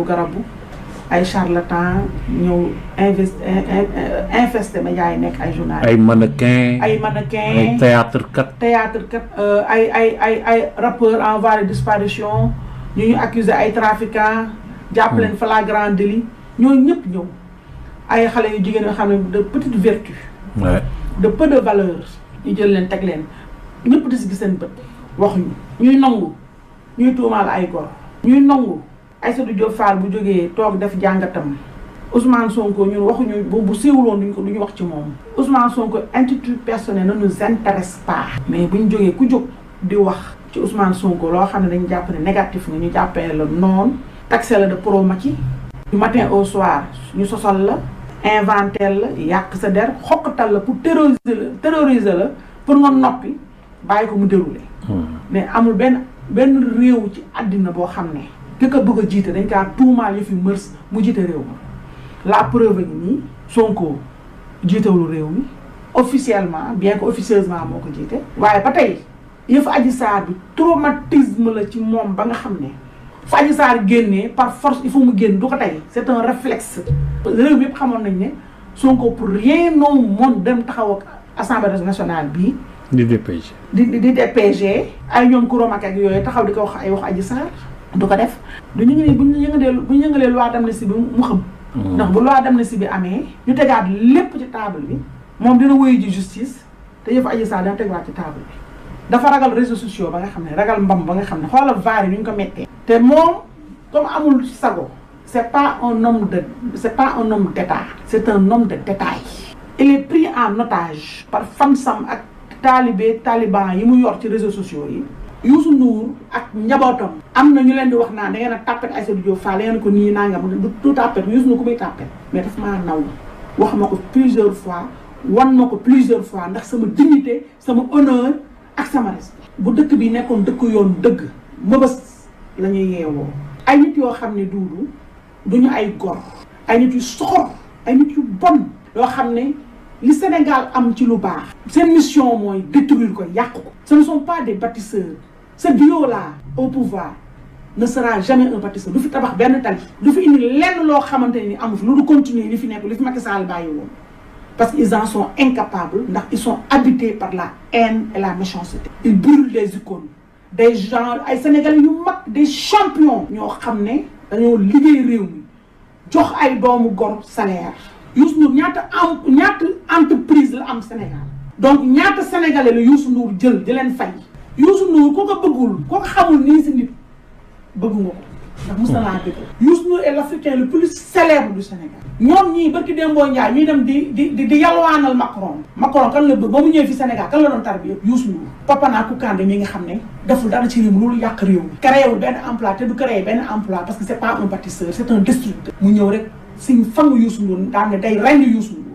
garabu ay charlatan ñëw infesté médias yi nekk ay journalistes. ay mannequin ay théâtre kat ay rappeurs en voie de disparition ñu accusé ay trafiquants. jàpp leen flagrant délit ñooñu ñëpp ñëw ay xale yu jigéen yoo xam ne de petite vertu. de peu de valeur ñu jël leen teg leen ñëpp di si gis seen bët waxuñu ñuy nangu ñuy tuumaal ay gor ñuy nangu Aïssatou Diop Fall bu jógee toog def jàngatam Ousmane Sonko ñun waxuñu bu siiwuloon duñu wax ci moom Ousmane Sonko intitut personnel ne nous intéresse pas. mais buñ jógee ku jóg di wax ci Ousmane Sonko loo xam ne dañu jàpp ne négatif nga ñu jàppee la noonu taxé la de pro Macky du matin au soir ñu sosal la inventé la yàq sa der xokkatal la pour terroriser la pour nga noppi bàyyi ko mu déroulé. mais amul benn réew ci àddina boo xam ne ki ko bëgg a jiite dañ kaa tuumaal yu fi mërs mu jiite réew ma la preuve gi nii Sonko jiitewul réew mi officiellement bien que officieusement moo ko jiite waaye ba tey yëfu Adji Sarr bi traumatisme la ci moom ba nga xam ne fu Adji Sarr génnee par force il faut mu génn du ko tey c'est un réflexe réew mi yëpp xamoon nañ ne Sonko pour rien au monde dem taxaw ak assemblée nationale bii di DPG di DPG ay ñoom kuromak ak yooyu taxaw di ko wax ay wax Adji Sarr du ko def du ñu ngi bu ñu yëngalee loi d'amnistie bi mu xam ndax bu loi d'amnistie bi amee ñu tegaat lépp ci table bi moom dina wéyu ji justice te yëfu Adji Sarr dina tegaat ci table bi dafa ragal réseaux sociaux ba nga xam ne ragal mbam ba nga xam ne xoolal vaar yi ñu ko mettee te moom comme amul sago c'est pas un homme d'état c'est un homme de détail il est pris en otage par fansam ak taliban yi mu yor ci réseaux sociaux yi Youssou Ndour ak njabootam am na ñu leen di wax naan da ngeen a tàppet Aïssatou Diop Fall da ngeen ko nii nangam du tàppet Youssou Ndour ku muy tàppet mais daf maa naw wax ma ko plusieurs fois wan ma ko plusieurs fois ndax sama dignité sama honneur ak sama respect bu dëkk bi nekkoon dëkk yoon dëgg mëbës la ñuy yeewoo ay nit yoo xam ne duñu ay gor ay nit yu soxor ay nit yu bon yoo xam ne li Sénégal am ci lu baax seen mission mooy détruire ko yàq ko ce ne sont pas des bâtisseurs ce duo là au pouvoir ne sera jamais un bâtisseur du fi tabax benn tali du fi indi lenn loo xamante ni amu fi lu du continuer li fi nekk li fi Macky Sall bàyyi woon parce qu'ils en sont incapables ndax ils sont habités par la haine et la méchanceté ils brûlent des icônes des gens ay Sénégalais yu mag des champions ñoo xam ne dañoo liggéey réew mi jox ay doomu gor salaire Youssou Ndour ñaata entreprise la am Sénégal donc ñaata sénégalais la Youssou Ndour jël di leen fay Youssou Ndour ko bëggul ko xamul nii si nit bëgg nga ko ndax mos na laa bëgg Youssou Ndour est l'Africain le plus célèbre du Sénégal ñoom ñii barki Dembo Ndiaye ñuy dem di yalwaanal Macron kan la bëgg ba mu ñëwee fi Sénégal kan la doon tar bi yëpp Youssou Ndour Papana Koukandé mi nga xam ne deful dara ci réew mi loolu yàq réew mi créewul benn emploi te du créer benn emploi parce que c'est pas un bâtisseur c'est un destructeur mu ñëw rek siñ fangu Youssou Ndour daan ne day rendi Youssou Ndour